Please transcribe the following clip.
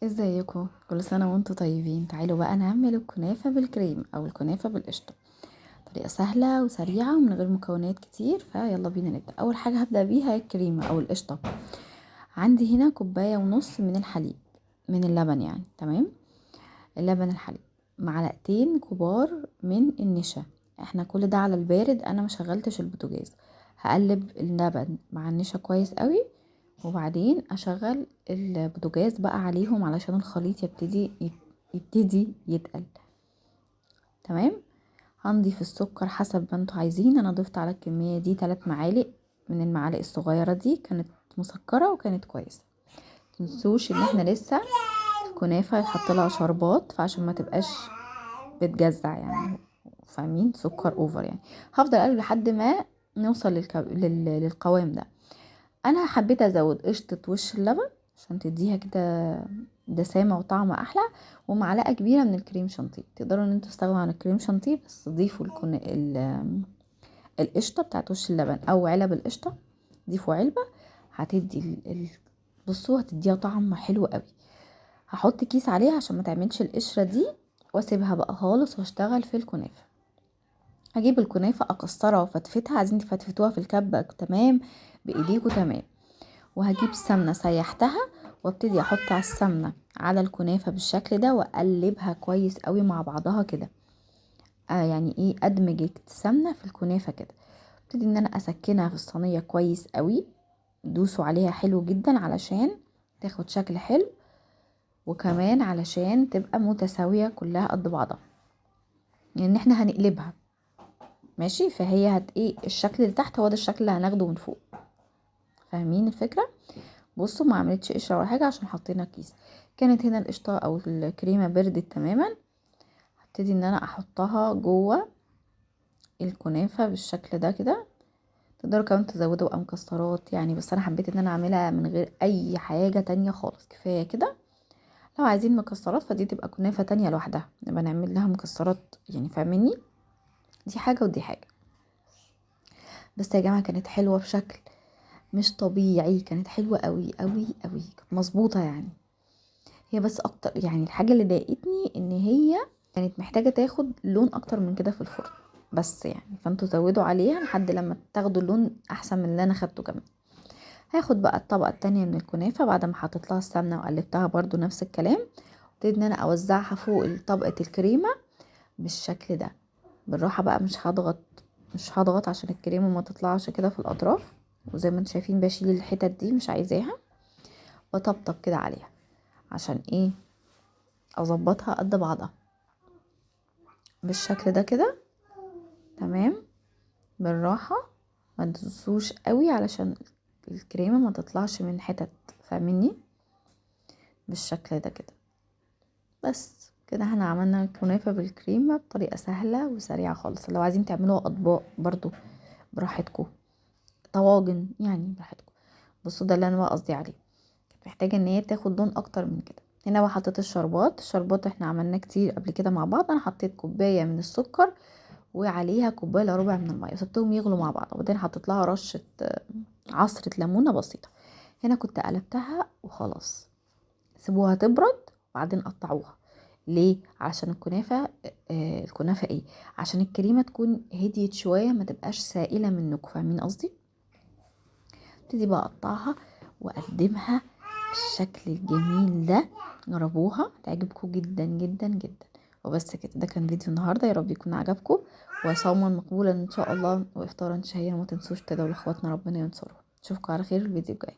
ازيكم؟ كل سنة وانتم طيبين. تعالوا بقى نعمل الكنافة بالكريم او الكنافة بالقشطة، طريقة سهلة وسريعة ومن غير مكونات كتير. فيلا بينا نبدأ. اول حاجة هبدأ بيها الكريمة او القشطة. عندي هنا كوباية ونص من الحليب، من اللبن يعني، تمام، اللبن الحليب، معلقتين كبار من النشا. احنا كل ده على البارد، انا ما شغلتش البوتاجاز. هقلب اللبن مع النشا كويس قوي، وبعدين اشغل البوتاجاز بقى عليهم علشان الخليط يبتدي يتقل. تمام. هنضيف السكر حسب ما انتوا عايزين. انا ضفت على الكمية دي 3 معالق من المعالق الصغيرة دي، كانت مسكرة وكانت كويسة. متنسوش ان احنا لسه الكنافة هيتحط لها شربات، فعشان ما تبقاش بتجزع يعني، فاهمين، سكر over يعني. هفضل اقلب لحد ما نوصل للقوام ده. انا حبيت ازود قشطة وش اللبن عشان تديها كده دسامة وطعم احلى، ومعلقة كبيرة من الكريم شانتيه. تقدروا ان انتوا تستغنوا عن الكريم شانتيه، بس ضيفوا القشطة بتاعت وش اللبن او علب القشطة، ضيفوا علبة، هتدي بصوا هتديها طعم حلو قوي. هحط كيس عليها عشان ما تعملش القشرة دي، واسيبها بقى خالص واشتغل في الكنافة. هجيب الكنافة اكسرها وفتفتها، عايزين تفتفتوها في الكبة تمام، بايديكوا تمام. وهجيب السمنة سيحتها وابتدي احط على السمنة على الكنافة بالشكل ده، واقلبها كويس قوي مع بعضها كده. يعني ايه، ادمج السمنة في الكنافة كده. ابتدي ان انا اسكنها في الصينية كويس قوي، دوسوا عليها حلو جدا علشان تاخد شكل حلو، وكمان علشان تبقى متساوية كلها قد بعضها، لان احنا هنقلبها ماشي. فهي هت ايه الشكل اللي تحت هو ده الشكل اللي هناخده من فوق، فاهمين الفكرة؟ بصوا ما عملتش قشرة ولا حاجة عشان حطينا كيس. كانت هنا القشطة او الكريمة بردت تماما. هبتدي ان انا احطها جوه الكنافة بالشكل ده كده. تقدروا كمان تزودوا بقى مكسرات يعني، بس انا حبيت ان انا اعملها من غير اي حاجة تانية خالص، كفاية كده. لو عايزين مكسرات فدي تبقى كنافة تانية لوحدها، نبقى نعمل لها مكسرات يعني، فاهميني؟ دي حاجة ودي حاجة. بس يا جماعة كانت حلوة بشكل مش طبيعي، كانت حلوة قوي قوي قوي، كانت مظبوطة يعني. هي بس اكتر يعني الحاجة اللي ضايقتني ان هي كانت محتاجة تاخد لون اكتر من كده في الفرن بس يعني، فانتوا زودوا عليها لحد لما تاخدوا اللون احسن من اللي انا خدته كمان. هاخد بقى الطبقة التانية من الكنافة بعد ما حطيت لها السمنة وقلبتها برضو نفس الكلام. ابتديت ان انا اوزعها فوق طبقة الكريمة بالشكل ده بالراحة بقى، مش هضغط عشان الكريمة ما تطلعش كده في الاطراف. وزي ما انتم شايفين بشيل الحتت دي مش عايزاها، بطبطب كده عليها عشان ايه، اظبطها قد بعضها بالشكل ده كده. تمام، بالراحة، ما تدوسوش قوي علشان الكريمة ما تطلعش من حتت، فاهميني؟ بالشكل ده كده. بس كده احنا عملنا الكنافة بالكريمة بطريقة سهلة وسريعة خالص. لو عايزين تعملوها اطباق برضو براحتكم، طواجن يعني براحتكم. بصوا ده اللي انا بقى قصدي عليه، كانت محتاجة ان هي تاخد لون اكتر من كده. هنا بقى حطيت الشربات. الشربات احنا عملناه كتير قبل كده مع بعض. انا حطيت كوباية من السكر وعليها كوباية الا ربع من المية، وسبتهم يغلوا مع بعض، وبعدين حطيت لها رشة، عصرة ليمونة بسيطة. هنا كنت قلبتها وخلاص، سيبوها تبرد وبعدين قطعوها. ليه؟ عشان الكنافة، الكنافة ايه؟ عشان الكريمة تكون هديت شوية، ما تبقاش سائلة منكم، فاهمين قصدي؟ ابتدي بقى اقطعها واقدمها بالشكل الجميل ده. جربوها تعجبكم جدا جدا جدا. وبس كده، ده كان فيديو النهارده، يا رب يكون عجبكم، وصوما مقبولا ان شاء الله، وافطارا شهيا. وما تنسوش تدعوا لاخواتنا ربنا ينصرهم. اشوفكم على خير الفيديو الجاي.